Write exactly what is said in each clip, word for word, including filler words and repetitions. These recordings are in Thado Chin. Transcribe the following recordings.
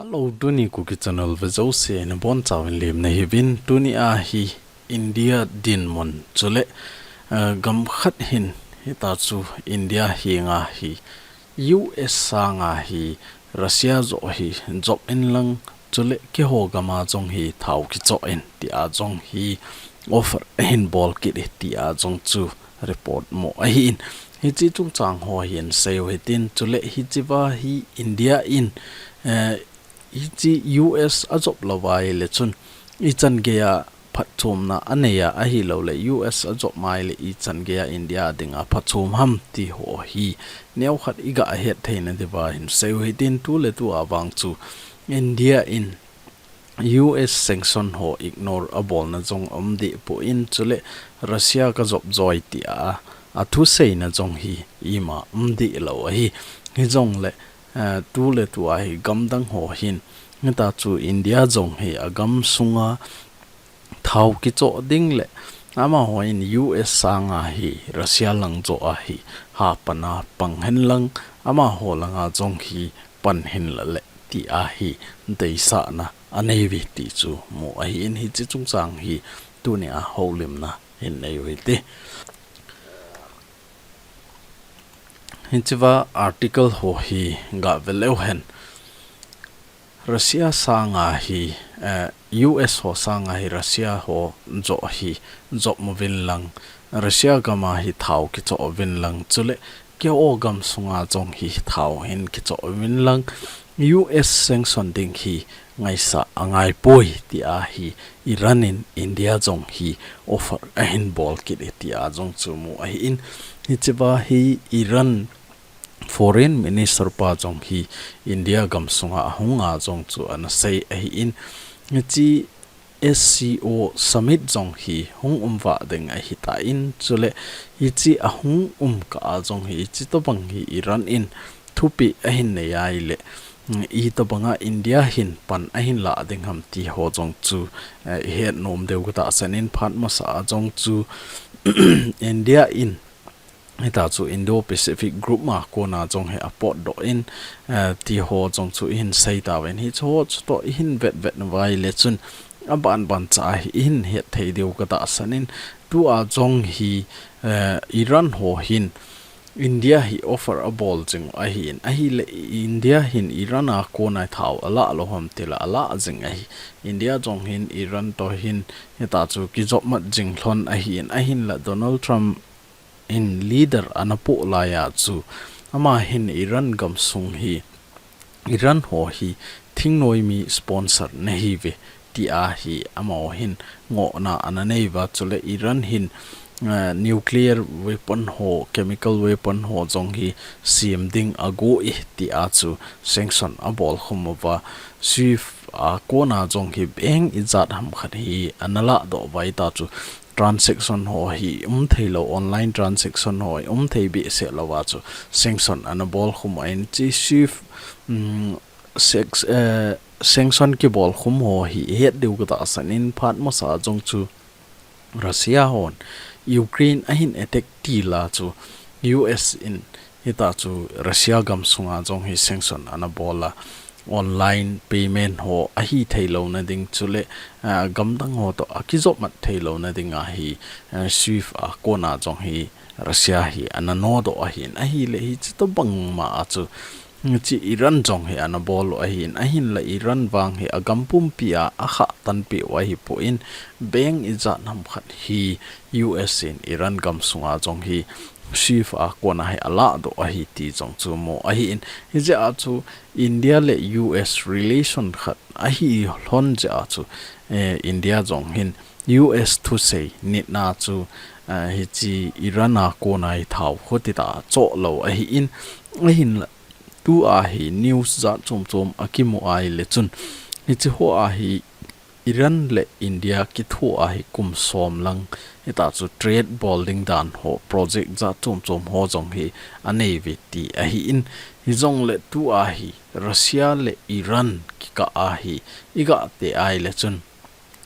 Hello, tuni Kuki Channel ve jouse nabonchauvin lemna hiuvin. Tuni a hi India dinmun chule, eh, gam khat hin hitachu India henga hi U S sanga hi Russia joh hi jop inlang chule keiho gama jong hi thao kichoh in tia jong hi offer ahin bol kit e tia jong chu report mu ahin. Hiche chungchang ho hi hin seiyu hitin chule hichea hi India in, eh, hiche U S ajop louva ahile chun ichan geiya phatchomna aneiya ahilouleh U S ajop ma ahile ichan geiya India dinga phatchom ham ti ho hi neokhat iga het theina diuva hin seiyu hitin tuletua vang chu India in U S sanction ho ignore abolna jong umdeh poi chule Russia kajop joi tia athuseina jong hi ima umdeh lou ahi. Hijongle, eh, tuletua hi gamdang ho hin hitachu India jong hi agam sunga thao kichoh ding le amaho in U S sanga hi Russia lang joh a hi hapan a pang henlang amaho langa jong hi pan henlang le tia hi deisahna aneiuve ti chu mu ahin hiche chungchang hi tunia houlimna hin neiu hite. Hichea article ho hi gave leu hen. Russia sanga hi, eh, U S ho sanga hi Russia ho joh hi jop uvin lang, Russia gama hi thao kichoh uvin lang chule keiho gam sunga jong hi thao hin kichoh uvin lang, U S sanction ding hi ngaisah angaipoi tia hi Iran in India jong hi offer ahin bol kit e tia jong chu mu ahin. Hichea hi Iran Foreign Minister pa jong hi India gam sunga ahunga jong chu ana sei ahin. Hiche S C O summit jong hi hung um vah ding ahitan chule hiche ahung um kah a jong hi hiche tobang hi Iran in thupeh ahin nei ahile, mm, itobanga India hin pan ahin lah ding ham ti ho jong chu, eh, ihet nom diu katahsan in phat masa a jong chu India in hitachu Indo-Pacific Group ma kona jong hi apotdoh in, eh, ti ho jong chu ihin sei tauvin hiche ho chutoh ihin vetvet uva ahile chun abanban cha hi ihin het thei diu katahsan in tua jong hi, eh, Iran ho hin India hi offer abol jing u ahin ahile India hin Iran a kona thao alah lou ham tile alah jing ahi. India jong hin Iran toh hin hitachu kijopmat jing lhon ahin ahinla Donald Trump in leader ana poh laiya chu ama hin Iran gam sung hi Iran ho hi thingnoi mi sponsor nahiuve tia hi amaho hin ngohna ana neiuva chule Iran hin, eh, nuclear weapon ho, chemical weapon ho jong hi sem ding ago e tia chu sanction abol khum uva SWIFT a kona jong hi bank ijat ham khat hi ana lahdoh uva hitachu transaction ho hi um thei lou, online transaction ho hi um thei behseh louva chu sanction ana bol khum ahin hiche SWIFT, um, sex-, eh, sanction kibol khum ho hi ihet diu katahsan in phat masa jong chu Russia hon Ukraine ahin attack tila chu U S in hitachu Russia gam sunga jong hi sanction ana bol a online payment ho ahi thei louna ding chule, ah, gamdang ho toh akijopmat thei louna dinga hi, ah, SWIFT a kona jong hi Russia hi ana nodoh ahin ahile hiche tobang ma a chu hiche Iran jong hi ana bol u ahin ahinla Iran vang hi agam pumpi a akhah tanpeh u ahipoi bank ijat ham khat hi U S in Iran gam sunga jong hi SWIFT a kona hi alahdoh ahi ti jong chu mu ahin hijeh a chu India le U S relation khat ahi lhon jeh a chu, eh, India jong hin U S thusei nitna chu, eh, hiche Iran a kona hi thao khuti tah a choh lou ahin ahinla tua hi news jat chom chom akimu ahile chun hiche ho a hi Iran le India kitho a hi kum som lang hitachu trade bol ding dan ho project jat chom chom ho jong hi aneiuve ti ahin hijongle tua hi Russia le Iran kikah a hi igah te ahile chun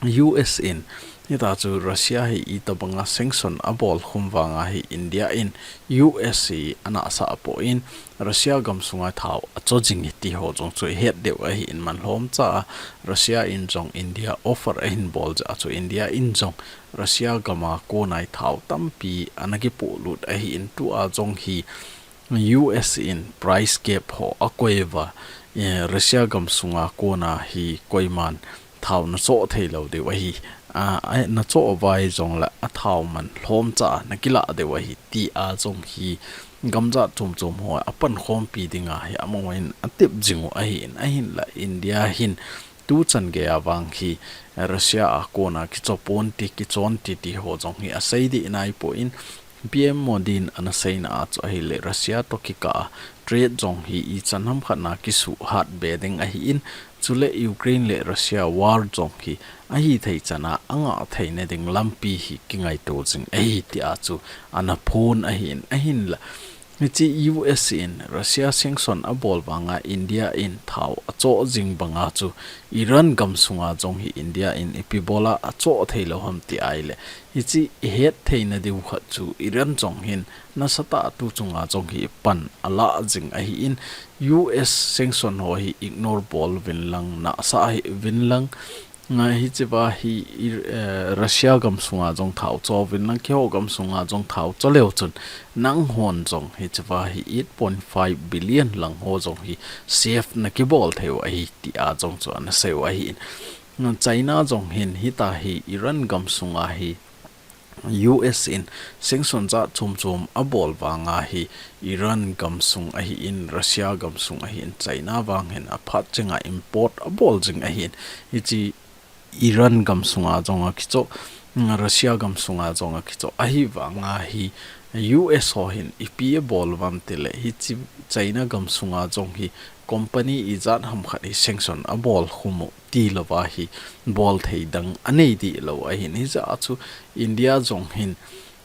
U S in Hita chu Russia hi itobanga sanction abol khum vanga hi India in U S hi anasah poi, Russia gamsunga thao acho jing hi ti ho jong chu ihet diu ahin, man lhomcha a Russia in jong India offer ahin bol jeh a chu India in jong Russia gama kona hi thao tampi ana kipolut ahin, tua jong hi U S in price cap ho akoi uva, eh, Russia gamsunga kona hi koiman thao nacho thei lou diu ahi. A, a, nacho uva hijongle athao man lhomcha a nakila diu ahi tia jong hi gamjat chom chom ho apankhompi dinga hi amahon atep jing u ahin, ahinla India hin tuchan geiya vang hi Russia a kona kicho ponte, kichonte ti ho jong hi asei dih naipon, P M Modi in anaseina a chu ahile Russia toh kikah a trade jong hi ichan hamkhat na kisuhat be ding ahin, chule Ukraine le Russia war jong hi ahithei chan a angah theina ding lampi hi kingaito jing ahi tia chu anaphon ahin, ahinla hiche U S in Russia sanction abol vanga India in thao acho jing banga chu Iran gamsunga jong hi India in ipi bola acho thei lou ham ti ahile, hiche ihet theina diu khat chu Iran jong hin nasatah a tuchunga jong hi pan ala jing ahin, U S sanction ho hi ignore bol uvin lang, nasah hih uvin lang, nga hichea hi Ir-, eh, Russia gamsunga jong thao cho uvin lang, keiho gamsunga jong thao cho leu chun, nanghon jong hichea hi eight point five billion lang ho jong hi save nakibol thei u ahi tia jong chu anasei u ahin. Nga China jong hin hita hi Iran gamsunga hi U S in sanction jat chom chom abol vanga hi Iran gamsung ahin, Russia gamsung ahin, China vang hin aphat chenga import abol jing ahin. Hiche Iran gamsunga jong akicho, Russia gamsunga jong akicho. Ahivanga hi U S ho hin ipi abol uvam tile, hiche China gamsunga jong hi company ijat hamkhat hi sanction abol khum u tilouva hi bol thei dang anei dih lou ahin. Hijeh a chu India jong hin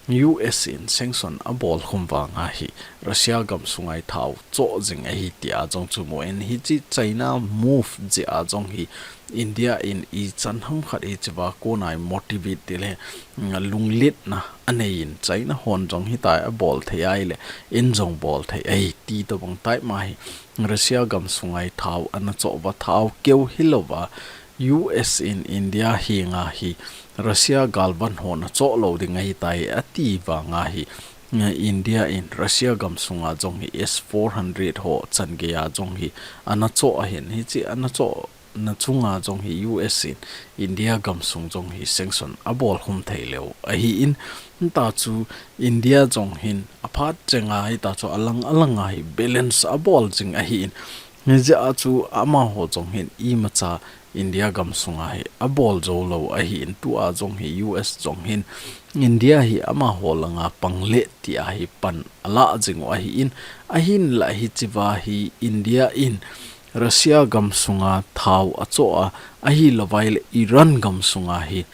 U S in sanction abol khum vanga hi Russia gamsunga hi thao cho jing ahi tia jong chu mun, hiche China move jeh a jong hi India in ichan hamkhat hichea kona hi motivate tile, mm, lunglhaina anei in, China hon jong hitia abol thei ahile, in jong bol thei ahi ti tobang tah ma hi Russia gamsunga hi thao anacho uva, thao keu hilouva U S in India henga hi Russia galvan ho nacho lou ding ahitai ati vanga hi, eh, India in Russia gamsunga jong hi S four hundred ho chan geiya jong hi anacho ahin, hiche anacho na chunga jong hi U S in India gamsung jong hi sanction abol khum thei leu ahin, hita chu India jong hin aphat chenga hita chu alang alanga hi balance abol jing ahin, hijeh a chu amaho jong hin imacha India gamsunga hi abol jou lou ahin, tua jong hi U S jong hin India hi amaho langa pang le tia hi pan ala jing u ahin, ahinla hichea hi India in Russia gamsunga thao acho a, ahilouva ahile Iran gamsunga hi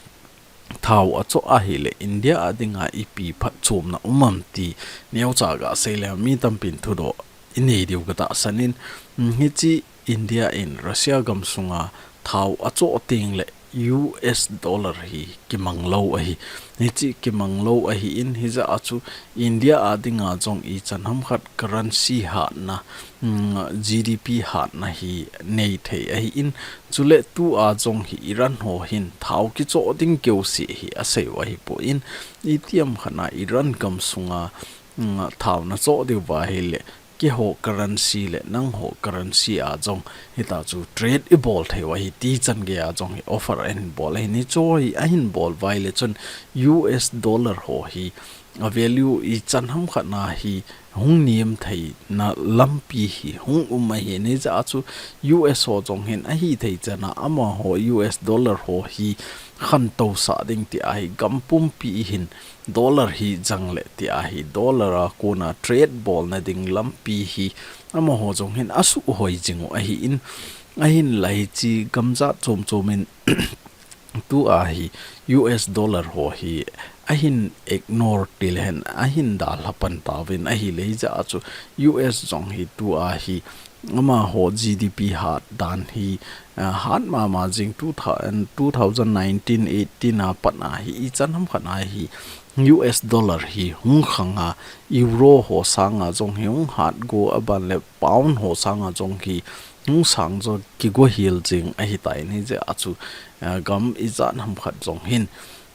thao acho ahile India a dinga ipi phatchomna um am ti neocha gasei le mi tampin thudoh inei diu katahsan in, mm, hiche India in Russia gamsunga thao acho tengle U S dollar hi kimang lou ahi. Hiche kimang lou ahin, hijeh a chu India a dinga jong ichan hamkhat currency hatna, mm, G D P hatna hi nei thei ahin, chule tua jong hi Iran ho hin thao kicho ding keuse hi asei u ahipon, itiham khat na Iran gamsunga, mm, thao nacho diuva ahile, keiho currency le nangho currency a jong hita chu trade ibol thei u ahi ti chan geiya jong hi offer ahin bol ahin, hiche hi ahin bol uva ahile chun U S dollar ho hi a value ichan hamkhat na hi hung nem theina lampi hi hung um ahin, hijeh a chu U S ho jong hin ahithei chan a amaho U S dollar ho hi khantousah ding tia hi gam pumpi hin dollar hi jang le tia hi dollar a kona trade bolna ding lampi hi amaho jong hin asuhhoi jing u ahin, ahinla hiche gamjat chom chom in tua hi U S dollar ho hi ahin ignore tile hen ahin dalha pan tauvin ahile, hijeh a chu U S jong hi tua hi amaho G D P hat dan hi, ah, hat mama jing two thousand, two thousand nineteen eighteen a pat a hi ichan hamkhat a hi U S dollar hi hung khang a, euro ho sanga jong hi hung hat go, aban le pound ho sanga jong hi hung sang jo kigo hel jing ahitai. Hijeh a chu, ah, gam ijat hamkhat jong hin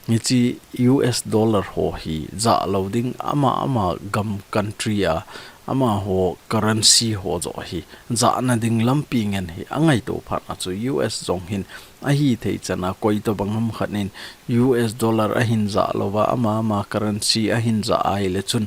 hiche U S dollar ho hi jah lou ding, ama ama gam country a amaho currency ho jo hi jahna ding lampi ngen hi angaito phat a chu U S jong hin ahithei chan a koi tobang hamkhat in U S dollar ahin jah louva ama ama currency ahin jah ahile chun,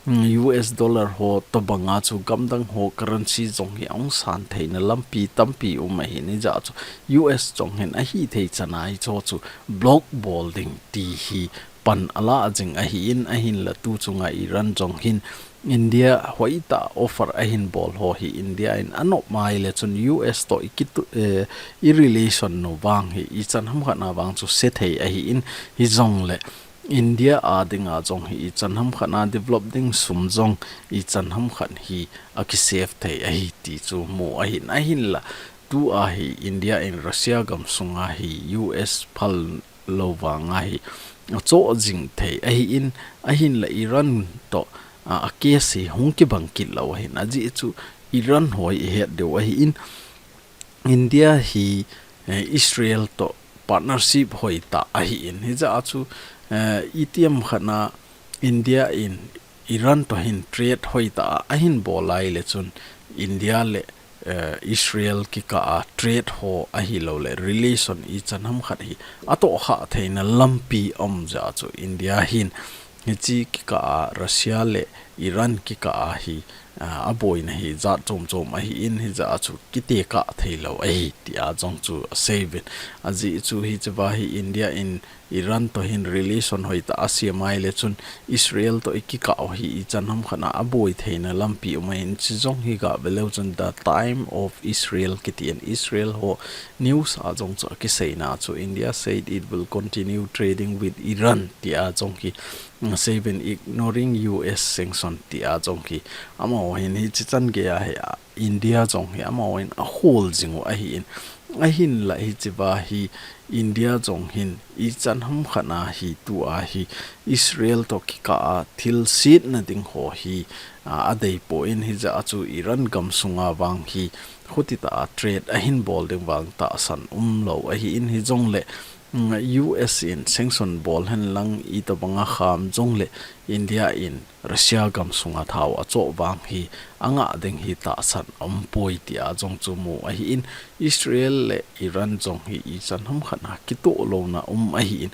mm, U S dollar ho tobang a chu gamdang ho currency jong hi ahung san theina lampi tampi um ahin, hijeh a chu U S jong hin ahithei chan a hicho chu block bol ding ti hi pan ala jing ahin, ahinla tu chunga Iran jong hin India hoitah offer ahin bol ho hi India in anop mai le chun U S toh i kitu, eh, i relation nu vang hi ichan hamkhat na vang chu se thei ahin, hijongle India a dinga jong hi ichan hamkhat na develop ding sum jong ichan hamkhat hi aki save thei ahi ti chu mu ahin, ahinla tu a hi India in Russia gam sunga hi U S phal lou vanga hi achoh jing thei ahin, ahinla Iran toh, a, a case hi hung kibang kit lou ahin, ajeh chu Iran hoi ihet diu ahin, India hi, eh, Israel toh partnership hoitah ahin, hijeh a chu, eh, itiham khat na India in Iran toh hin trade hoitah a ahin bol ahile chun India le, eh, Israel kikah a trade ho ahilouleh relation ichan hamkhat hi atoh khah theina lampi um jeh a chu India hin hiche kikah a Russia le Iran kikah a hi, ah, aboina hi jat chom chom ahin, hijeh a chu kitekah thei lou ahi tia jong chu asei uvin. Ajeh chu hichea hi India in Iran toh hin relation hoitah asem ahile chun Israel toh i kikah u hi ichan hamkhat na aboi theina lampi um ahin, chujong hi gah ve leu chun The Time of Israel kiti in Israel ho news a jong chu akiseina chu India said it will continue trading with Iran tia jong hi, mm, asei uvin, ignoring U S sanction tia jong hi. Amaho hin hiche chan gei a hi a India jong hi amaho in ahol jing u ahin, ahinla hichea hi India jong hin ichan hamkhat na hi tu a hi Israel toh kikah a thilsetna ding ho hi, a, adei poi, hijeh a chu Iran gam sunga vang hi khutitah a trade ahin bol ding vang tahsan umlou ahin, hijongle, mm, U S in sanction bol hen lang itobanga kham jongle India in Russia gam sunga thao achoh vang hi angah ding hi tahsan aumpoi tia jong chu mu ahin, Israel le Iran jong hi ichan hamkhat na kitoh louna um ahin,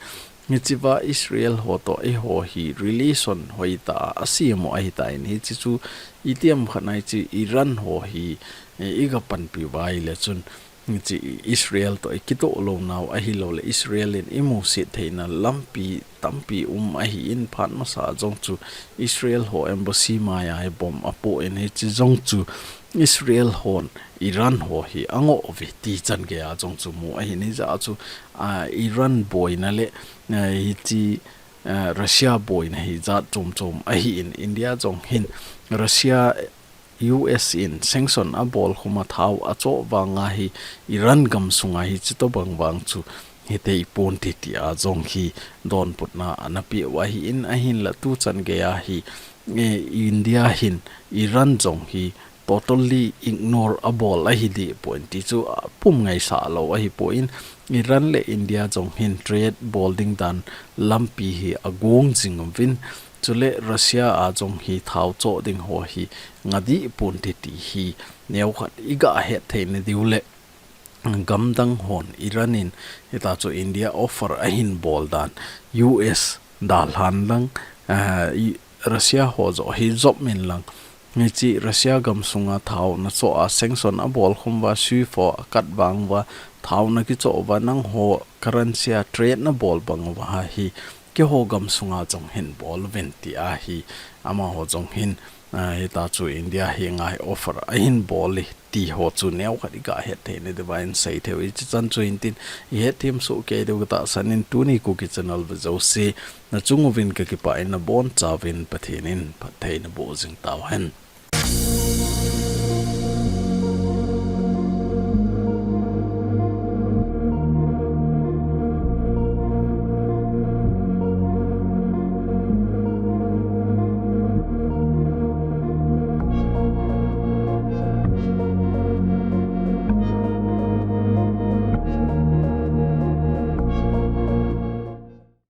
hichea Israel ho toh eiho hi relation hoitah a asem u ahitan, hiche chu itiham khat na hiche Iran ho hi, eh, i ga panpi uva ahile chun hiche Israel toh i kitoh lounau ahilouleh Israel in i musit theina lampi tampi um ahin, phat masa jong chu Israel ho embassy mai a hi bomb apoh in, hiche jong chu Israel hon Iran ho hi angoh uve ti chan gei a jong chu mu ahin, hijeh a chu, a, Iran boina le, a, hiche, a, Russia boina hi jat chom chom ahin, India jong hin Russia U S in sanction abol khum a thao achoh vanga hi Iran gam sunga hi chutobang vang chu hithei ponte tia jong hi donbutna ana peh u ahin, ahinla tu chan gei a hi, eh, India hin Iran jong hi totally ignore abol ahi deh poi ti chu apum ngaisah lou ahipoi, Iran le India jong hin trade bol ding dan lampi hi agong jing uvin, chule Russia a jong hi thao choh ding ho hi nga deh ponte ti hi neokhat i gah het theina diu le, gamdang hon Iran in hitia chu India offer ahin bol dan, U S dalhan lang, ah, i, Russia ho joh hi jop min lang, hiche Russia gam sunga thao na choh a sanction abol khum uva, SWIFT ho akat vang uva, thao na kichoh uva, nangho currency a trade na bol bang uva hi, keiho gam sunga jong hin bol uvin tia hi amaho jong hin, ah, hitia chu India hi ngai offer ahin bol e ti ho chu neokhat i gah het theina diuva in sei thei u hiche chan chu hintin, i hetthem soh kei diu ka tahsan in, tuni Kuki channel ve jouse na chung uvin ka kipah in, na boncha uvin Pathen in phatthei naboh jing tauhen.